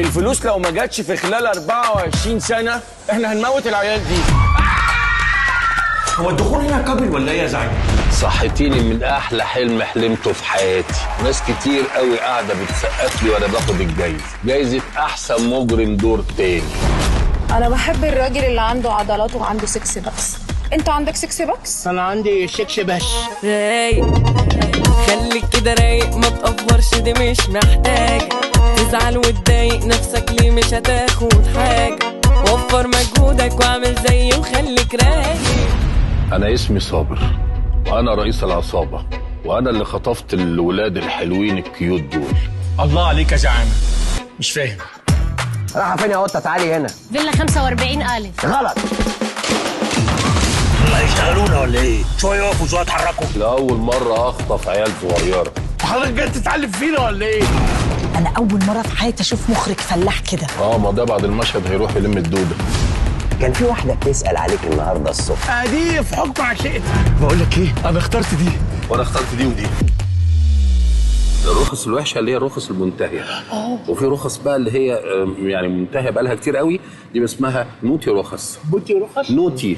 الفلوس لو ما جاتش في خلال 24 سنة احنا هنموت العيال دي. هو الدخول هنا قبل ولا ايه يا زعيم؟ صحتيني من احلى حلم حلمته في حياتي. ناس كتير قوي قاعدة بتسقف لي وانا باخد الجايزة، جايزة احسن مجرم دور تاني. انا بحب الراجل اللي عنده عضلات وعنده six packs. انت عندك six packs؟ انا عندي six بس. رايق، خليك كده رايق، ما تقفرش، دي مش محتاج تزعل وتضايق نفسك ليه، مش هتاخد حاجة. وفر مجهودك واعمل زيي وخليك رايق. انا اسمي صابر، وانا رئيس العصابة، وانا اللي خطفت الولاد الحلوين ال cute دول. الله عليك يا زعامه. مش فاهم. رايحة فين يا قطة؟ تعالي هنا. فيلا 45 ألف. غلط. هم هيشتغلونا ولا ايه؟ شوية يقفوا شوية يتحركوا. لاول مرة اخطف عيال صغيرة. حضرتك جاي تتعلم فينا ولا ايه؟ انا اول مرة في حياتي اشوف مخرج فلاح كده. اه، ما ده بعد المشهد هيروح يلم الدودة. كان في واحدة بتسال عليك النهارده الصبح. ادي في حكم عشقتي. بقول لك ايه، انا اخترت دي. وانا اخترت دي ودي. الرخص الوحشة اللي هي الرخص المنتهية، وفي رخص بقى اللي هي يعني منتهية بقى لها كتير قوي، دي اسمها naughty رخص. بوتي رخص؟ naughty.